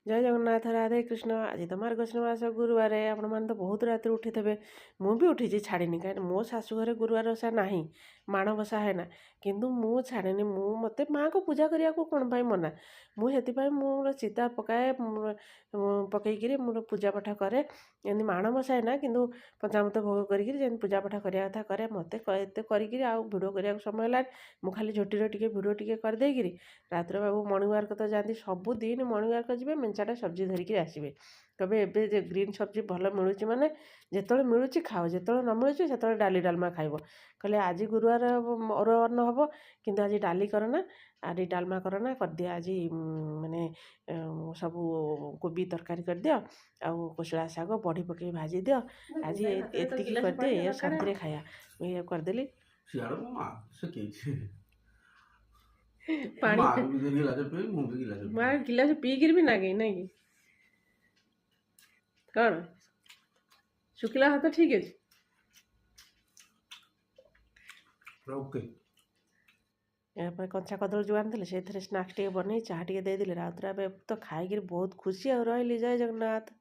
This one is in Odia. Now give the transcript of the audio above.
ଜୟ ଜଗନ୍ନାଥ, ରାଧେ କୃଷ୍ଣ। ଆଜି ତ ମାର୍ଗଶିର ମାସ ଗୁରୁବାର। ଆପଣମାନେ ତ ବହୁତ ରାତିରୁ ଉଠିଥିବେ। ମୁଁ ବି ଉଠିଛି, ଛାଡ଼ିନି, କାହିଁକି ମୋ ଶାଶୁଘରେ ଗୁରୁବାର ଓଷା ନାହିଁ, ମାଣବସା ହେନା, କିନ୍ତୁ ମୁଁ ଛାଡ଼ିନି। ମୁଁ ମୋତେ ମାଆଙ୍କୁ ପୂଜା କରିବାକୁ କ'ଣ ପାଇଁ ମନା? ମୁଁ ସେଥିପାଇଁ ମୋର ଚିତା ପକାଏ, ପକେଇକିରି ମୋର ପୂଜା ପାଠ କରେ। ଏମିତି ମାଣବସା ହେନା, କିନ୍ତୁ ପଞ୍ଚାମୃତ ଭୋଗ କରିକିରି ଯେମିତି ପୂଜା ପାଠ କରିବା କଥା କରେ। ମୋତେ ଏତେ କରିକିରି ଆଉ ଭିଡ଼ିଓ କରିବାକୁ ସମୟ ହେଲାନି। ମୁଁ ଖାଲି ଝୋଟିର ଟିକେ ଭିଡ଼ିଓ ଟିକେ କରିଦେଇକିରି। ରାତିରେ ବାବୁ ମର୍ଣ୍ଣିଂ ୱାର୍କ ତ ଯାଆନ୍ତି, ସବୁଦିନ ମର୍ଣ୍ଣିଂ ୱାର୍କ ଯିବେ, ମେଞ୍ଚାଟା ସବଜି ଧରିକିରି ଆସିବେ। କହିବେ ଏବେ ଯେ ଗ୍ରୀନ୍ ସବଜି ଭଲ ମିଳୁଛି, ମାନେ ଯେତେବେଳେ ମିଳୁଛି ଖାଅ, ଯେତେବେଳେ ନ ମିଳୁଛି ସେତେବେଳେ ଡାଲି ଡାଲମା ଖାଇବ। କହିଲେ ଆଜି ଗୁରୁବାର ଅରୁଆ ଅନ୍ନ ହେବ, କିନ୍ତୁ ଆଜି ଡାଲି କରନା, ଆଜି ଡାଲମା କରନା, କରିଦିଅ ଆଜି ମାନେ ସବୁ କୋବି ତରକାରୀ କରିଦିଅ ଆଉ କୋଶଳା ଶାଗ ବଢ଼ି ପକେଇ ଭାଜି ଦିଅ, ଆଜି ଏତିକି କରିଦିଅ, ଏଇଆ ଶାନ୍ତିରେ ଖାଇବା। ମୁଁ ଏଇଆ କରିଦେଲି। ସିଆଡ଼େ ମୋ ମା ଶିଖେଇଛି। ପାଣି ମା ବି ଗିଲାସ ପିଇ, ମୁଁ ବି ଗିଲାସ। ମା ଗିଲାସ ପିଇକିରି ବି ନାଗେଇ ନାଇଁ କି କ'ଣ ଶୁଖିଲା ହାତ ଠିକ୍ ଅଛି। ଓକେ। ଏହାପରେ କଞ୍ଚା କଦଳୀ ଯେଉଁ ଆଣିଥିଲେ, ସେଇଥିରେ ସ୍ନାକ୍ସ ଟିକେ ବନେଇ ଚାହା ଟିକେ ଦେଇଦେଲି। ରାଉତରା ଏବେ ତ ଖାଇକିରି ବହୁତ ଖୁସି। ଆଉ ରହିଲି, ଜୟ ଜଗନ୍ନାଥ।